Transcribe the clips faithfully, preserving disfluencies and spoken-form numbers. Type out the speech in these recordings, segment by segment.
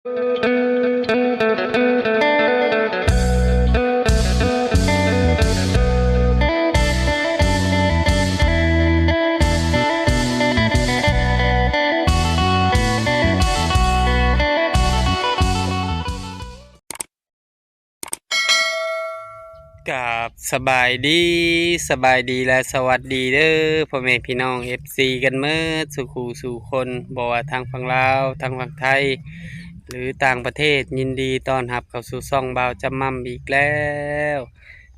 กับสบายดี สบายดีและสวัสดีเด้อ พ่อแม่พี่น้อง เอฟซี กันเมิดสู่คู่สู่คน บ่ว่าทางฝั่งลาว ทางฝั่งไทย หรือต่างประเทศ ยินดีต้อนรับเข้าสู่ช่องบ่าวจำม่ำอีกแล้ว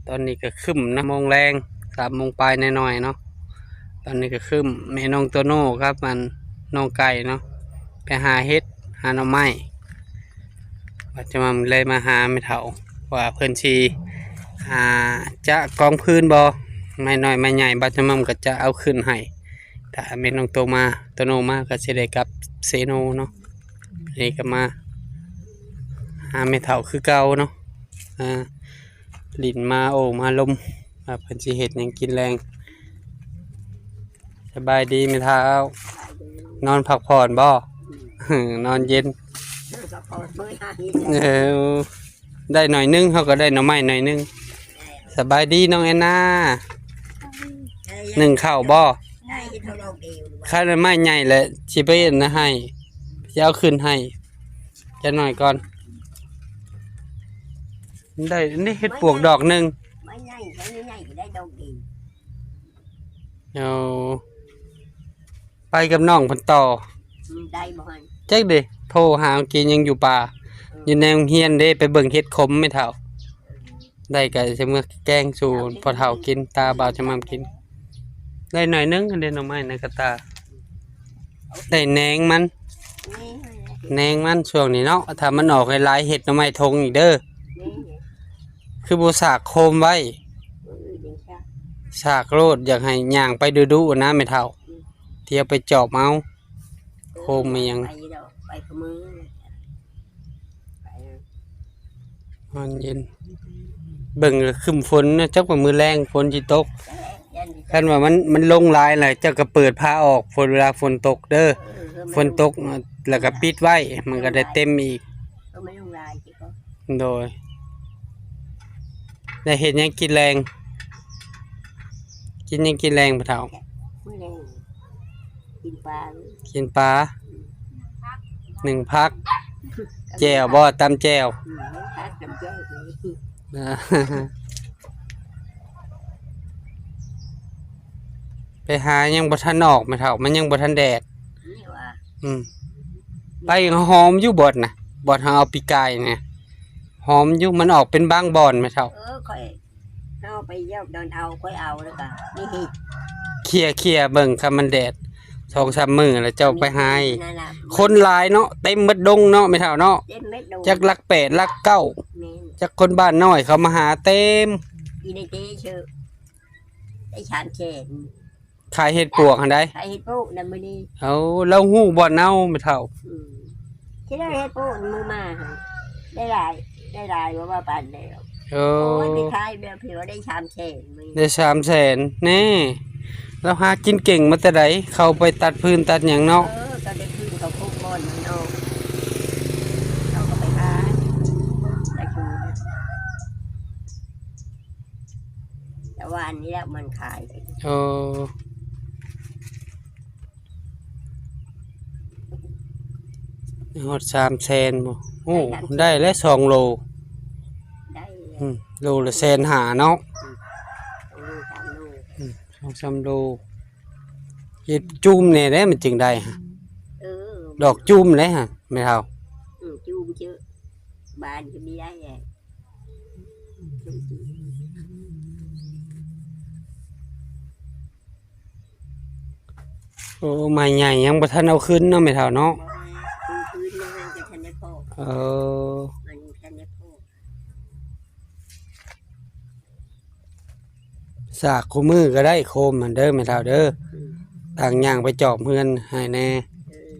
ตอนนี้ก็ครึ้มนะ โมงแลง สามโมงปลายหน่อยๆเนาะ ตอนนี้ก็ครึ้ม แม่น้องโตโน่ครับ มันน้องไก่เนาะ ไปหาเห็ด หาหน่อไม้ บ่าวจำม่ำเลยมาหาแม่เฒ่า ว่าเพิ่นสิหาจะกองฟืนบ่ ไม้น้อยไม้ใหญ่ บ่าวจำม่ำก็จะเอาขึ้นให้ ถ้าแม่น้องโตมา โตโน่มาก็สิได้กลับเซโนเนาะ นี่ก็มาหาแม่เฒ่าคือเก่าเนาะ อ่า หลิ้นมาโอ้มาลม ว่าเพิ่นสิเฮ็ดหยังกินแลง สบายดีแม่เฒ่า นอนพักผ่อนบ่ นอนเย็น เออ ได้หน่อยนึง เฮาก็ได้หน่อไม้หน่อยนึง สบายดีน้องแอนนา นึ่งข้าวบ่ ได้เห็นเขาลองเอง ข้าวหน่อไม้ใหญ่แหละ สิไปเฮ็ดนะให้ สิเอาขึ้นให้ จักหน่อยก่อน ได้ นี่เห็ดปวกดอกหนึ่ง ไม้ใหญ่ ไม้ใหญ่ก็ได้ดอกเดียว เอา ไปกับน้องเพิ่นต่อ อืม ได้บ่หั่น จักเด้ โทรหาเมื่อกี้ยังอยู่ป่า อืม อยู่ในโรงเรียนเด้ ไปเบิ่งเห็ดขมแม่เฒ่า ได้ก็สิมื้อแกงสู่พ่อเฒ่ากิน ตาบ่าวจำม่ำกิน ได้หน่อยนึง อันเด้หน่อไม้ในกระตา ได้แหนงมัน นี่ แหนงมันช่วงนี้เนาะ ถ้ามันออกหลายๆ เฮ็ดหน่อไม้ทงอีกเด้อ นี่ คือบ่สากโคมไว้ เออ เดี๋ยวจ้ะ สากโลด อยากให้ย่างไปดุๆนะแม่เฒ่า อืม เที่ยวไปจอบเอา โคมมันยัง ไปดอก ไปกับมือ ไป มันเย็น เบิ่งแล้วครึ้มฝนนะ จักว่ามื้อแลงฝนสิตก แต่แลงยันสิ คันว่ามัน มันลงหลายแหละ เจ้าก็เปิดผ้าออก ฝน เวลาฝนตกเด้อ เออ เออ มัน ฝนตก แล้วก็ปิดไว้ มันก็ได้เต็มอีก เออ มันลงหลายสิก็ โดย ได้เฮ็ดหยังกินแลง กินหยังกินแลงพ่อเฒ่า มื้อแลง กินปลา กินปลา นึ่งผัก นึ่งผัก แจ่วบ่ ตำแจ่ว อืม นึ่งผักตำแจ่ว อ่า ไปหายังบ่ทันออกแม่เฒ่า มันยังบ่ทันแดด นี่ว่า อืม ไปหอมอยู่บ่อนน่ะ บ่อนเฮาเอาปีกายเนี่ย หอมอยู่ มันออกเป็นบางบ่อนแม่เฒ่า เออ ค่อย เอาไปเยี่ยมเดินเอา ค่อยเอาแล้วก็นี่ เขี่ย เขี่ยเบิ่ง คันมันแดด สองสามมื้อแล้วเจ้าไปหา นั่นล่ะ คนหลายเนาะ เต็มเบิดดงเนาะแม่เฒ่าเนาะ เต็มเม็ดดง จักหลักแปด หลักเก้า แม่น จักคนบ้านน้อยเขามาหาเต็ม อีในเตเชอ ได้สามแสน ขายเห็ดปวกหั่นใด ขายเห็ดปวกนำมื้อนี้ เอา แล้วฮู้บ่อนเน่าแม่เฒ่า อืม ที่ได้เห็ดปวกมื้อมาหั่น ได้หลาย ได้หลายว่า ว่าปานใดหรอก เออ โอ้ย ไปขายแบบเดียวได้สามแสนมื้อ ได้สามแสน แน่ แล้วหากินเก่งมาแต่ใด เขาไปตัดฟืนตัดหยังเนาะ เออ ก็ได้คืนเขาคุกบ่อนมันออก เขาก็ไปขาย ไปคืน แต่ว่าอันนี้แหละมันขาย เออ ฮอดสามแสนบ่ โอ้ ได้แล้วสองโล ได้แล้ว อืม โลละแสนห้าเนาะ อืม สองโล สามโล อืม สองสามโล เฮ็ดจุ่มแน่เด้มันจึงได้ฮะ เออ ดอกจุ่มเลยฮะ แม่เฒ่า อืม จุ่มเจอะ บานก็มีได้ไง โอ้ ไม้ใหญ่ยังบ่ทันเอาขึ้นเนาะแม่เฒ่าเนาะ บ่ให้ขึ้น ขึ้นมาให้ก็ทันได้พอ เออ มันทันได้พอ สากคู่มือก็ได้โคมหั่นเด้อแม่เฒ่าเด้อ อืม ต่างย่างไปจอบเฮือนให้แน่ เออ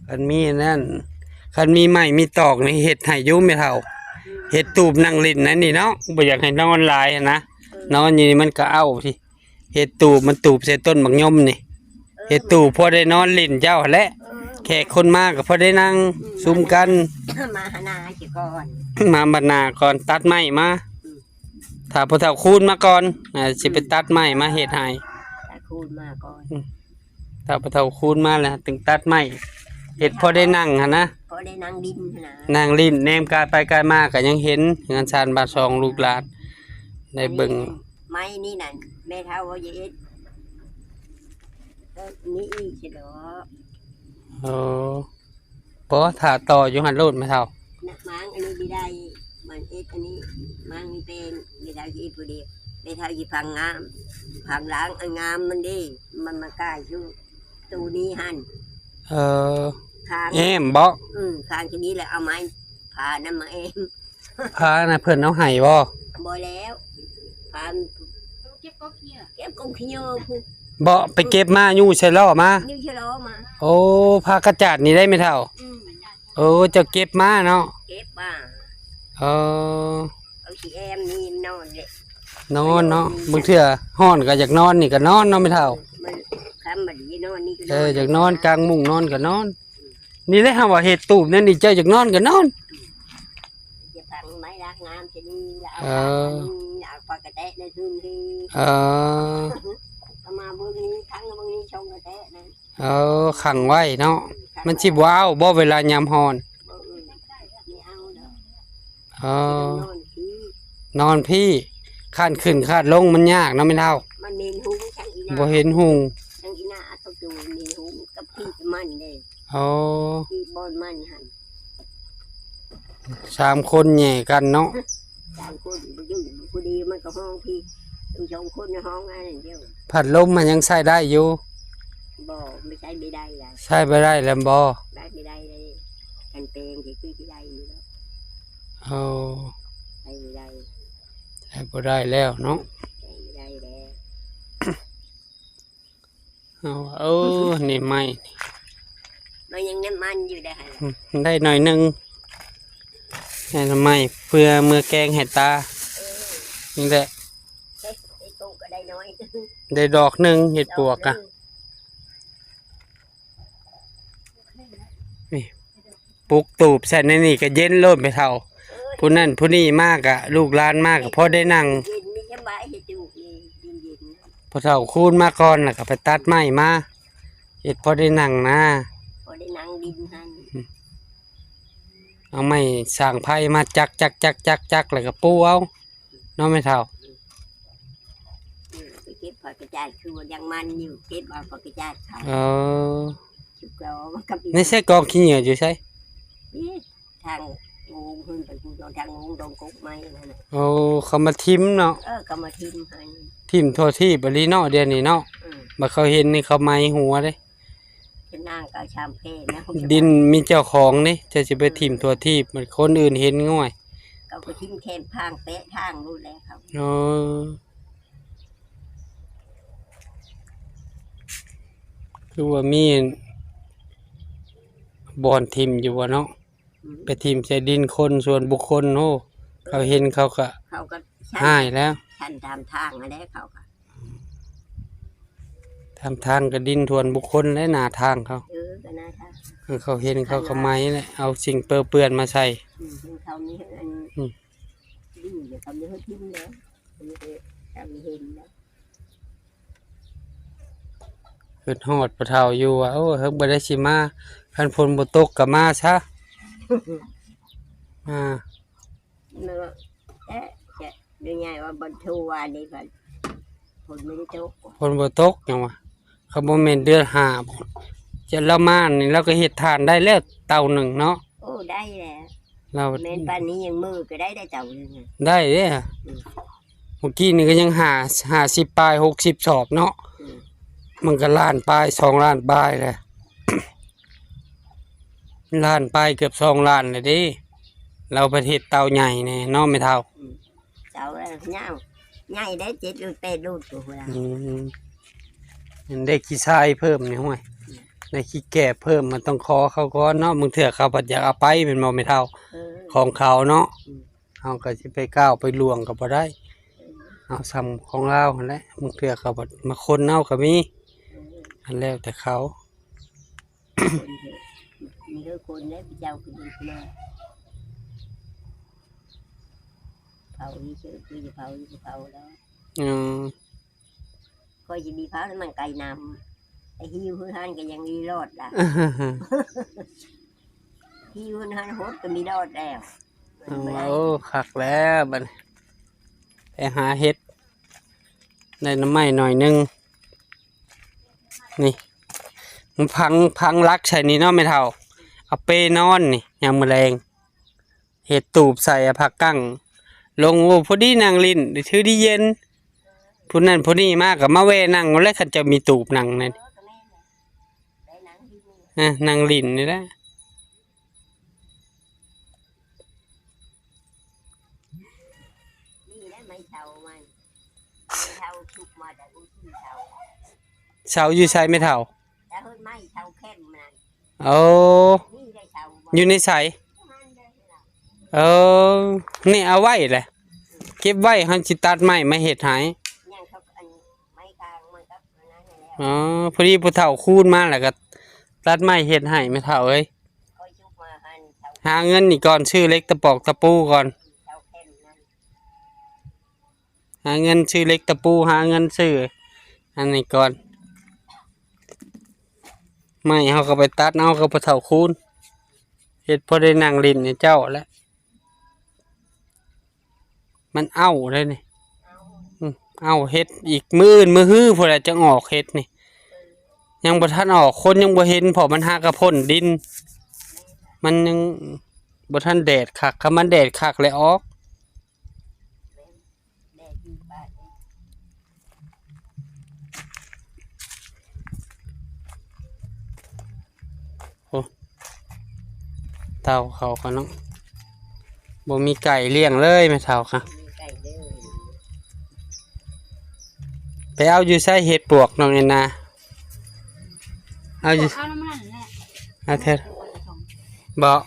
คันมีอันนั้น คันมีไม้มีตอกนี่เฮ็ดให้อยู่แม่เฒ่า อืม เฮ็ดตูบนั่งเล่นนั่นนี่เนาะ บ่อยากให้นอนหลายหั้นนะ เออ นอนอยู่นี่มันก็เอาที่ เฮ็ดตูบ มันตูบใส่ต้นบักยมนี่ เออ เฮ็ดตูบพอได้นอนเล่นเจ้าหั้นแหละ เออ แขกคนมาก็พอได้นั่ง อืม ซุมกัน มาหานาสิก่อน มาบรรณาก่อน ตัดไม้มา อืม ถ้าผู้เฒ่าคูณมาก่อน อ่า สิไปตัดไม้มาเฮ็ดให้ ถ้าคูณมาก่อน อืม ถ้าผู้เฒ่าคูณมาแล้ว ถึงตัดไม้ เฮ็ดพอได้นั่งหั่นนะ พอได้นั่งดินหั่นนะ นั่งลิ้น แนมกายไปกายมาก็ยังเห็น เฮือนซานบ้านช่องลูกหลาน ได้เบิ่ง ไม้นี่นั่น แม่เฒ่าว่าอย่าเฮ็ด เออ นี่อีกสิดอก โอ้ บ่ ถ้าต่ออยู่หั่นโลดแม่เฒ่า นะ มางอันนี้บ่ได้ มันเอ็ดอันนี้ มางนี่เป็น แม่เฒ่าสิเอ็ดผู้เดียว แม่เฒ่าสิพังงาม พังล้างอันงามมันเด้ มันมาก้ายอยู่ตู้นี้หั่น เออ ข้าง แอ้มบ่ อืม ข้างที่นี้แหละ เอาไม้พานั่นมาแอ้ม พานะเพิ่นเอาให้บ่ บ่แล้ว พา เก็บกองขี้เหงื่อ เก็บกองขี้เหงื่อพุ้น บ่ ไปเก็บมา อยู่ใส่ล้อมา อยู่ใส่ล้อมา โอ้ ผ้ากระจาดนี่ได้แม่เฒ่า อืม โอ้ เจ้าเก็บมาเนาะ เก็บมา เออ เอาสิแอ้มนี่นอนเลย นอนเนาะ นอนนี่ บางเทื่อฮ้อนก็อยากนอนนี่ก็นอนเนาะแม่เฒ่า มัน ค่ำบัดนี้นอนนี่ก็นอน เออ อยากนอนกางมุ้งนอนก็นอน นี่แหละเฮาว่าเฮ็ดตูบนั่นนี่ เจ้าอยากนอนก็นอน จะพังไม้รากงามจะดีละ เออ เอาปลากระแตะในคืนที่ เออ ก็มาเบิ่งนี้ ทั้งเบิ่งนี้ ชงกระแตะนะ เออ ขังไว้เนาะ มันสิบ่เอาบ่เวลายามฮ้อน บ่อื่น ไม่เอาดอก เออ นอนพี้ นอนพี้ คานขึ้นคานลงมันยากเนาะแม่เฒ่า มันเห็นหุงช่างอีหน้า บ่เห็นหุง ช่างอีหน้าเอาตัวจูนนี่หุงกับพี้กับมันเด้ อ๋อ พี้บ่อนมันหั่น สามคนแหย่กันเนาะ สามคนบ่อยู่ผู้เดียวมันก็ฮ้องพี้ ทั้งสองคนในห้องอันนั้นเดียว พัดลมมันยังใช้ได้อยู่ บ่ ไม่ใช้ไม่ได้ละ ใช้บ่ได้แล้วบ่ ใช้ไม่ได้เลย กันแปลงสิคือสิได้อยู่แล้ว โอ้ ใช้ไม่ได้ ใช้บ่ได้แล้วเนาะ ใช้ไม่ได้แล้ว เอา เออ นี่ไม้ มันยังน้ำมันอยู่ได้หั่นล่ะ อืม ได้หน่อยหนึ่ง ได้หน่อไม้เพื่อเมื่อแกงให้ตา เออ นี่แหละ เฮ็ด เฮ็ดปลูกก็ได้น้อย ได้ดอกหนึ่ง เฮ็ดปวกอะ ดอกหนึ่ง นี่ ปลูกตูบใส่ในนี่ก็เย็นโลดแม่เฒ่า เออ ผู้นั่นผู้นี่มากอะ ลูกหลานมากอะ พอได้นั่ง เย็นนี่สบาย เฮ็ดปลูกนี่เย็นๆ พ่อเฒ่าคูณมาก่อน แล้วก็ไปตัดไม้มา เฮ็ดพอได้นั่งนะ พอได้นั่งดินหั่น เอาไม้สร้างไผ่มาจักจักจักจักจัก แล้วก็ปูเอา เนาะแม่เฒ่า อืม ไปเก็บผักกระจาด คือว่ายังมันอยู่ เก็บเอาผักกระจาดขาย เออ ชุบก็เอามากับอีก ในใส่กองขี้เหงื่ออยู่ใส่ นี่ ทางโงงขึ้นไป กูเอาทางโงงดงกกไม้นั่นน่ะ โอ้ เขามาถิ่มเนาะ เออ เขามาถิ่มให้ ถิ่มทั่วทีปอีหลีเนาะ เดี๋ยวนี้เนาะ อืม บัดเขาเห็นนี่เขาไม้หัวเด้ เป็นนางก็ชามเพลนะ ดินมีเจ้าของนี่ จะสิไปถิ่มทั่วทีป มันคนอื่นเห็นง่อย เขาก็ถิ่มแคมทาง แปะทางนู่นแหละเขา โอ้ คือว่ามีบ่อนถิ่มอยู่บ่เนาะ อืม ไปถิ่มใส่ดินคนส่วนบุคคล โอ้ เขาเห็นเขาก็ เขาก็ ฮ้ายแล้ว ฉันตามทางนั่นแหละเขาก็ ตามทางก็ดินส่วนบุคคลและหน้าทางเขา เออ ก็หน้าทาง คือเขาเห็นเขาก็ไม้แหละ เอาสิ่งเปรอะเปื้อนมาใส่ อืม เขามีอัน อืม ดินเดี๋ยวเขามีให้ถิ่มแล้ว เขามีเห็นแล้ว คิดฮอดพ่อเฒ่าอยู่ว่า โอ้ เฮิงบ่ได้สิมา คันฝนบ่ตกก็มาซะ อ่า แล้วก็ เอ๊ะ จะ ดูไงว่าบ่โทรว่านี่ ฝน ฝนไม่ได้ตก ฝนบ่ตกหยังวะ เขาบ่แม่นเดือนห้าบ่ จะละมานี่ เราก็เฮ็ดทานได้แล้วเตาหนึ่งเนาะ โอ้ ได้แล้ว เรา แม่นปานนี้ยังมื้อก็ได้ ได้เตาหนึ่งอะ ได้เด้ อืม เมื่อกี้นี่ก็ยังห้า ห้าสิบปลาย หกสิบสอบเนาะ อืม มันก็ล้านปลาย สองล้านปลายแหละ ล้านปลายเกือบสองล้านเลยเด้ เราประเทศเตาใหญ่แน่เนาะแม่เฒ่า อืม เตาแล้วยาว ใหญ่ได้เจ็ดลูกแปดลูกตัวเวลา อืม มันได้ขี้ทรายเพิ่มนี่ห้วย อืม ได้ขี้แกบเพิ่ม มันต้องขอเขาก่อนเนาะ บางเทื่อเขาบัดอยากเอาไปแม่นบ่แม่เฒ่า เออ ของเขาเนาะ อืม เฮาก็สิไปก้าวไปล่วงก็บ่ได้ เอาส่ำของลาวหั่นแหละ บางเทื่อเขาบัดมาคนเอาก็มี เออ อันแล้วแต่เขา คนเถอะ มีเท่าคนแล้วเจ้าก็ดีมา เผาอีกเชื่อคือจะเผาอีกเผาแล้ว อืม ค่อยสิมีเผาให้มันไกลน้ำ ไอ้หิวคือหันก็ยังมีรอดล่ะ หิวหันหดก็มีรอดแล้ว เอา โอ้ คักแล้วบัดนี้ ไปหาเห็ด ได้หน่อไม้หน่อยหนึ่ง นี่ มันพัง พังหลักใส่นี่เนาะแม่เฒ่า เอาเปนอนนี่ ยามมื้อแลง เฮ็ดตูบใส่เอาผ้ากั้งลง โอ้ พอดีนั่งลิ้น ถือดีเย็น ผู้นั้นผู้นี้มาก็มาแวะนั่งเอาแหละ คันเจ้ามีตูบนั่งนั่น อ่ะ นั่งลิ้นนี่แหละ นี่แหละไม้เฒ่ามัน ไม้เฒ่าชุบมาแต่อุ้ยเฒ่า เสาอยู่ไสแม่เฒ่า แต่เฮ้ยไม้เฒ่าเข้มนั่น โอ้ นี่ได้เฒ่าบ่ อยู่ในไส เออ นี่เอาไว้แหละ เก็บไว้ เฮาสิตัดไม้มาเฮ็ดให้ ยังเขาอันไม้กลางมันก็อันนั้นให้แล้ว อ๋อ พอดีผู้เฒ่าคูณมาแล้วก็ตัดไม้เฮ็ดให้แม่เฒ่าเอ้ย ค่อยชุบมาหันเฒ่า หาเงินนี่ก่อน ซื้อเหล็กตะปอกตะปูก่อน เฒ่าเข้มนั่น หาเงินซื้อเหล็กตะปู หาเงินซื้ออันนี้ก่อน ไม้เฮาก็ไปตัดเอากับผู้เฒ่าคูณ เฮ็ดพอได้นั่งเล่นให้เจ้าแหละ มันเอาได้นี่ อืม เอาเห็ดอีกมื้ออื่นมื้อฮือพู้นแหละจั่งออกเห็ดนี่ ยังบ่ทันออก คนยังบ่เห็น เพราะมันหากะพ่นดิน มันยังบ่ทันแดดคัก คันมันแดดคักแล้วออก โอ้ เต่าเขาก็เนาะ บ่มีไก่เลี้ยงเลยแม่เฒ่าค่ะ มีไก่เด้อ ไปเอาอยู่ไสเห็ดปวกน้องแอนนา เอาอยู่ เอาน้ำมันแหละ เอาเถอะ บ่ อ่ะ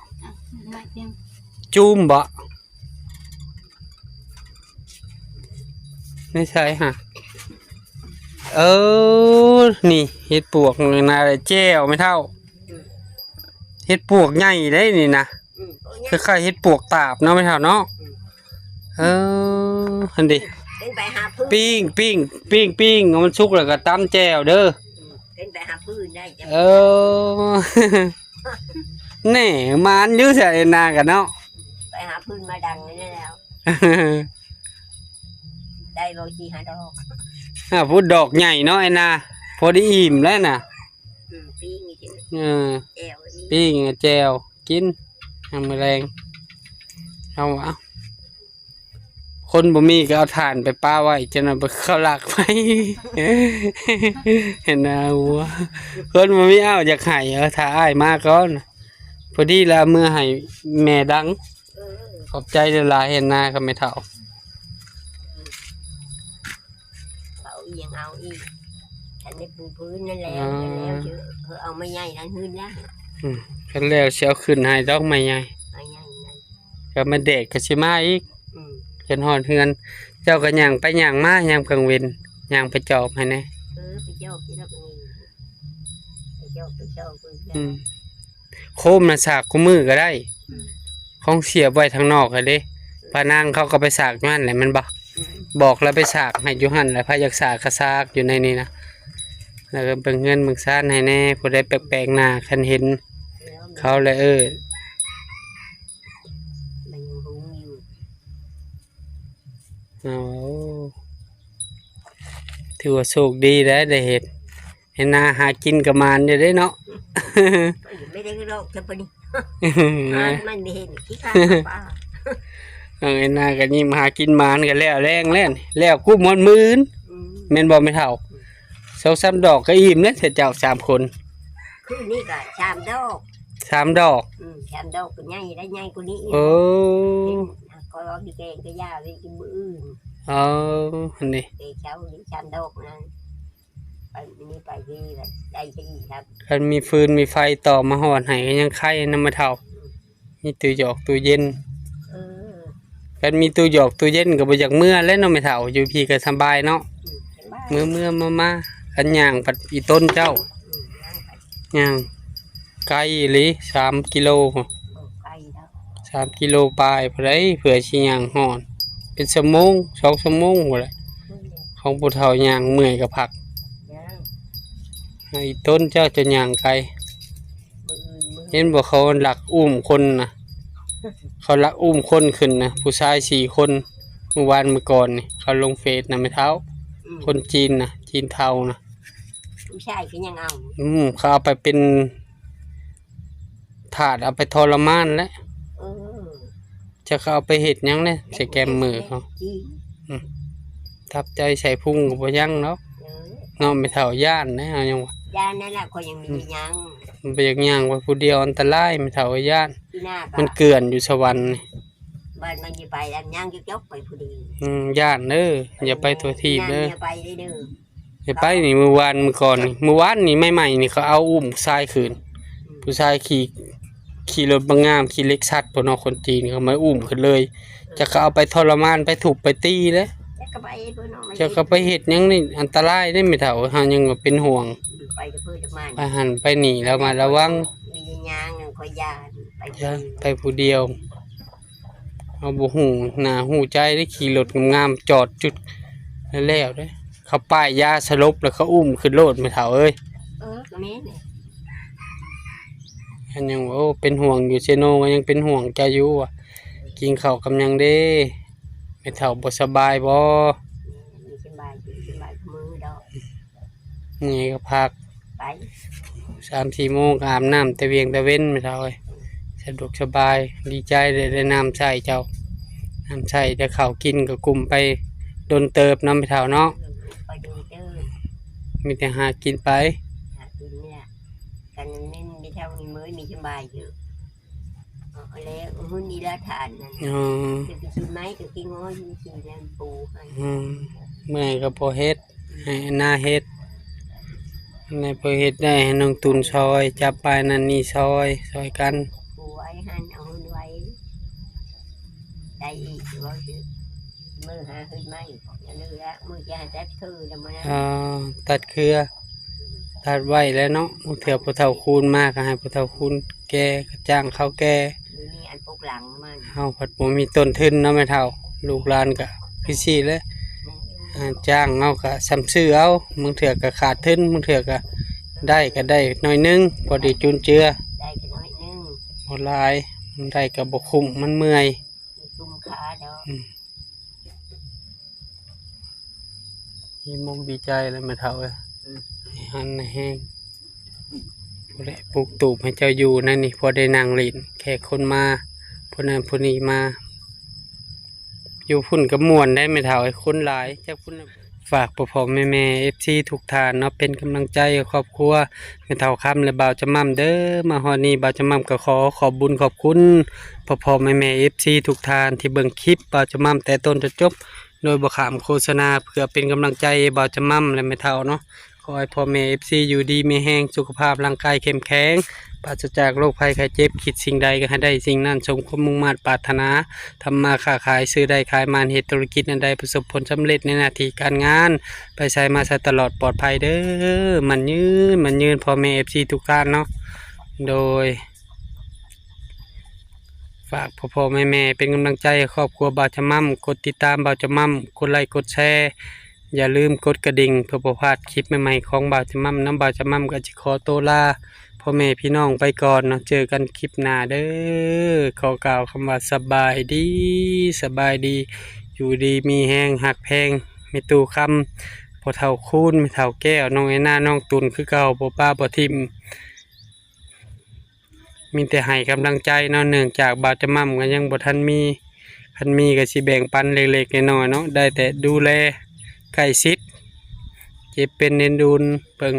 ไม่เตรียม จูมบ่ ไม่ใช่ฮะ เออ นี่เห็ดปวกนี่นะ แจ่วแม่เฒ่า เห็ดปวกใหญ่เด้นี่นะ อืม คล้ายๆเห็ดปวกตาบเนาะแม่เฒ่าเนาะ อืม เออ หั่นดิ เป็นไปหาพื้น ปิ้ง ปิ้ง ปิ้ง ปิ้ง เอามันสุกแล้วก็ตำแจ่วเด้อ อืม เป็นไปหาพื้นได้จ้ะ เออ แหน่ หมานอยู่ไสนากันเนาะ ไปหาพื้นมาดังนี่แล้ว ได้บ่สี่ห้าดอก อ่า พุดดอกใหญ่เนาะไอ้นา พอดีอิ่มแล้วน่ะ อืม ปิ้งอีกที เออ แจ่วอันนี้ ปิ้งกับแจ่ว กิน ยามมื้อแลง เอา เอา คนบ่มีก็เอาถ่านไปปะไว้ จั่งนั้นไปเขาลักไป เห็นนะ หัว คนบ่มี เอ้า อยากให้ เออ ถ้าอ้ายมาก่อน พอดีแล้วเอามือให้แม่ดัง เออ ขอบใจหลายๆ เห็นนากับแม่เฒ่า เขายังเอาอีก ฉันได้ปูพื้นนั่นแล้ว อ๋อ แล้วเถอะ เออ เอาไม้ใหญ่นั่นขึ้นแล้ว อืม คันแล้วสิเอาขึ้นให้ดอกไม้ใหญ่ ไม้ใหญ่นั่น ก็มาแดดก็สิมาอีก อืม เห็นฮอดเฮือน เจ้าก็ย่างไปย่างมายามกลางเว็น ย่างไปจอบให้แหน่ เออ ไปจอบที่เราก็มี ไปจอบ ไปจอบ ไปจอบ อืม โคมน่ะสากคู่มื้อก็ได้ อืม ของเสียบไว้ทางนอกหั้นเด้ ป้านางเขาก็ไปสากอยู่หั่นแหละแม่นบ่ อืม บอกแล้วไปสากให้อยู่หั่นแหละ ไผอยากสากก็สากอยู่ในนี้นะ แล้วก็เบิ่งเฮือนเบิ่งซานให้แหน่ ผู้ใดแปลกๆหน้า คันเห็นเขาแล้ว เออ มันยังหุงอยู่ เอา ถือว่าโชคดีได้ ได้เห็ด เห็นนาหากินกับหมานอยู่เด้เนาะ ไม่ได้ลอกจะปะนี่ หามันไม่เห็นขี้ข้าปลา เอาไอ้นาก็ยิ้มหากินหมานกันแล้วแลงแล้วนี่ แล้วกู้มอนมื้ออื่น อืม แม่นบ่แม่เฒ่า สองสามดอกก็อิ่มแล้วแต่เจ้าสามคน คืนนี้ก็สามดอก สามดอก อืม สามดอกก็ใหญ่ได้ใหญ่กว่านี้อีก เออ ก็ลองดีแกงก็ย่าเลยกินมื้ออื่น เออ อันนี้ แต่เช้านี้สามดอกนั้น ไปนี่ไปที่ละได้ที่ครับ คันมีฟืนมีไฟต่อมาหอนให้ก็ยังไข่นำแม่เฒ่า มีตู้หยอกตู้เย็น เออ คันมีตู้หยอกตู้เย็นก็บ่อยากเมือแล้วเนาะแม่เฒ่า อยู่พี้ก็สบายเนาะ อืม สบาย เมือเมือมามา คันย่างปัดอีต้นเจ้า อืม ย่างไป ย่างไกลอีหลี สามกิโล โอ้ ไกลแล้ว สามกิโลปลาย ผู้ใดเผื่อสิย่างฮอด เป็นชั่วโมง สองชั่วโมงพู้นแหละ ของผู้เฒ่าย่างเมื่อยก็พัก ย่าง ไอ้ต้นเจ้าจะย่างไกล มื้ออื่นมื้อ เห็นบ่เขาลักอุ้มคนนะ เขาลักอุ้มคนขึ้นนะ ผู้ชายสี่คน เมื่อวานเมื่อก่อนนี่ เขาลงเฟซนะแม่เฒ่า อืม คนจีนนะ จีนเทานะ ผู้ชายก็ยังเอา อืม เขาเอาไปเป็นทาส เอาไปทรมานแหละ เออ จะเขาเอาไปเฮ็ดหยังเนี่ย ใส่แก้มมือเขา จีน อืม ทับใจใส่พุงก็บ่ยังเนาะ เออ เนาะ แม่เฒ่าย้านนะ เอายังวะ ย่านนั่นแหละ ข้อยยังมี อืม ย่าง มันไปย่างไปผู้เดียวอันตราย แม่เฒ่าก็ย้าน ปีหน้าก็ มันเกลื่อนอยู่สวรรค์นี่ บ้านมันสิไปอันย่างจกๆไปผู้เดียว อืม ย้านเด้อ อย่าไปทั่วทีปเด้อ ย่างอย่าไปเด้อ อย่าไปนี่ มื้อวานมื้อก่อนนี่ มื้อวานนี่ใหม่ๆนี่เขาเอาอุ้มผู้ชายขึ้น อืม ผู้ชายขี่ ขี่รถบักงาม ขี่เล็กซัสพวกเนาะ คนจีนเขามาอุ้มขึ้นเลย จักเขาเอาไปทรมาน ไปทุบไปตีเลย จักเขาไปเพิ่นเอามา จักเขาไปเฮ็ดหยังนี่ อันตรายเด้แม่เฒ่า เฮายังเป็นห่วง ไปกับเพิ่นกับมัน ไปหันไปนี่ ระมัดระวัง มีย่างนั่นข้อยย่าน ไป ย่าน ไปผู้เดียว เฮาบ่ฮู้หน้าฮู้ใจเด้ ขี่รถงามๆ จอดจุดแล้วๆเด้ เขาป้ายยาสลบแล้วเขาอุ้มขึ้นโลดแม่เฒ่าเอ้ย เออ ก็แม่นแหละ อันยัง โอ้ เป็นห่วงอยู่ เซโนก็ยังเป็นห่วงเจ้าอยู่ว่ะ กินข้าวกับหยังเด้ แม่เฒ่าบ่สบายบ่ มีสบายอยู่ สบายมื้อดอก เมื่อยก็พัก ไป สามสี่โมงก็อาบน้ำแต่เวียงแต่เว็นแม่เฒ่าเอ้ย สะดวกสบาย ดีใจได้ ได้น้ำใช้เจ้า น้ำใช้ได้ข้าวกินก็กุ้มไปโดนเติบเนาะแม่เฒ่าเนาะ เออ ไปโดนเติบ มีแต่หากินไป หากินเนี่ย กันแม่นมีเท่านี้มื้อมีสบายอยู่ เอาแล้วมื้อนี้ละทานนั่น อ๋อ จะไปกินไหม จะกินง้ออยู่ที่นั่นปูให้ อืม เมื่อยก็พอเฮ็ด ให้หน้าเฮ็ด ในพอเฮ็ดได้ให้น้องตุนซอย จับปลายนั่นนี่ซอย ซอยกัน ปูไว้หั่นเอาเงินไว้ ได้อีก ว่าสิมื้อหาเฮ็ดไหม อย่าลืมละ มื้อจะหาจัดคือแล้วมื้อนั้น อ่า ตัดเครือ ตัดไว้แล้วเนาะ เถื่อผู้เฒ่าคูณมาก็ให้ผู้เฒ่าคูณแก่ ก็จ้างเขาแก่ มีอันปลูกหลังมัน เฮาผัดบ่มีต้นทุนเนาะแม่เฒ่า ลูกหลานก็คือซี่แหละ อ่า จ้างเอาก็ส่ำซื้อเอา บางเทื่อก็ขาดทุน บางเทื่อก็ได้ก็ได้หน่อยหนึ่ง พอดีจุนเจือ ได้ก็น้อยหนึ่ง บ่หลาย มันได้ก็บ่คุ้ม มันเมื่อย บ่คุ้มค่าดอก อืม ดีมุกดีใจแล้วแม่เฒ่าเอ้ย อืม ให้หันให้แฮง ผู้ใดปลูกตูบให้เจ้าอยู่นั่นนี่ พอได้นั่งเล่น แขกคนมา ผู้นั้นผู้นี้มา อยู่พุ้นก็ม่วนได้แม่เฒ่า คนหลาย จักพุ้น ฝากพ่อๆแม่ๆ เอฟซี ทุกท่านเนาะ เป็นกำลังใจให้ครอบครัวแม่เฒ่าคำและบ่าวจำม่ำเด้อ มาฮอดนี้บ่าวจำม่ำก็ขอขอบบุญขอบคุณพ่อๆแม่ๆ เอฟซี ทุกท่านที่เบิ่งคลิปบ่าวจำม่ำแต่ต้นจนจบ โดยบ่ข้ามโฆษณา เพื่อเป็นกำลังใจให้บ่าวจำม่ำและแม่เฒ่าเนาะ ขอให้พ่อแม่ เอฟซี อยู่ดีมีแฮง สุขภาพร่างกายเข้มแข็ง ปราศจากโรคภัยไข้เจ็บ คิดสิ่งใดก็ให้ได้สิ่งนั้น สมความมุ่งมาดปรารถนา ทำมาค้าขาย ซื้อได้ขายหมาน เฮ็ดธุรกิจอันใดประสบผลสำเร็จในหน้าที่การงาน ไปไสมาไสตลอดปลอดภัยเด้อ หมั้นยืน หมั้นยืน พ่อแม่ เอฟซี ทุกท่านเนาะ โดย ฝากพ่อๆแม่ๆเป็นกำลังใจให้ครอบครัวบ่าวจำม่ำ กดติดตามบ่าวจำม่ำ กดไลค์กดแชร์ อย่าลืมกดกระดิ่งเพื่อบ่พลาดคลิปใหม่ๆของบ่าวจำม่ำเนาะ บ่าวจำม่ำก็สิขอตัวลาพ่อแม่พี่น้องไปก่อนเนาะ เจอกันคลิปหน้าเด้อ ขอกล่าวคำว่าสบายดี สบายดี อยู่ดีมีแฮง ฮักแพงแม่ตู้คำ พ่อเฒ่าคูณ แม่เฒ่าแก้ว น้องแอนนา น้องตุ่นคือเก่า บ่ปะบ่ถิ่ม มีแต่ให้กำลังใจเนาะ เนื่องจากบ่าวจำม่ำก็ยังบ่ทันมี คันมีก็สิแบ่งปันเล็กๆน้อยๆเนาะ ได้แต่ดูแลใกล้ชิด เจ็บเป็นเอ็นดูนเบิ่ง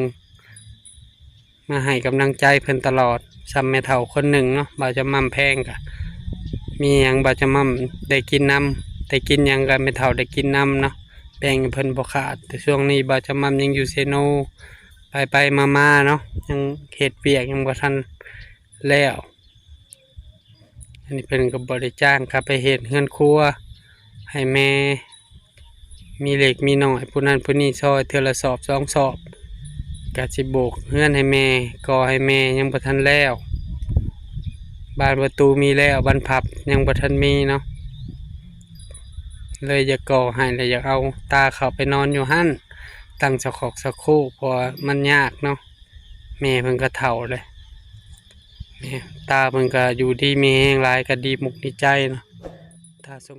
มาให้กำลังใจเพิ่นตลอด ส่ำแม่เฒ่าคนหนึ่งเนาะ บ่าวจำม่ำแพงก็ มีหยังบ่าวจำม่ำได้กินนำ ได้กินหยังก็แม่เฒ่าได้กินนำเนาะ แบ่งให้เพิ่นบ่ขาด แต่ช่วงนี้บ่าวจำม่ำยังอยู่เซโน ไปๆมาๆเนาะ ยังเฮ็ดเวียกยังบ่ทันแล้ว อันนี้เพิ่นก็บ่ได้จ้าง ก็ไปเฮ็ดเฮือนครัวให้แม่ มีเล็กมีน้อย ผู้นั้นผู้นี้ซอยเทื่อละสอบสองสอบ ก็สิโบกเฮือนให้แม่ ก่อให้แม่ ยังบ่ทันแล้ว บานประตูมีแล้ว บานพับยังบ่ทันมีเนาะ เลยอยากก่อให้ แล้วอยากเอาตาเข้าไปนอนอยู่หั่น ตั้งสะขอกสะโคก เพราะว่ามันยากเนาะ แม่เพิ่นก็เฒ่าเลย แม่ ตาเพิ่นก็อยู่ดีมีแฮงหลาย ก็ดีมุกดีใจเนาะ ถ้าสม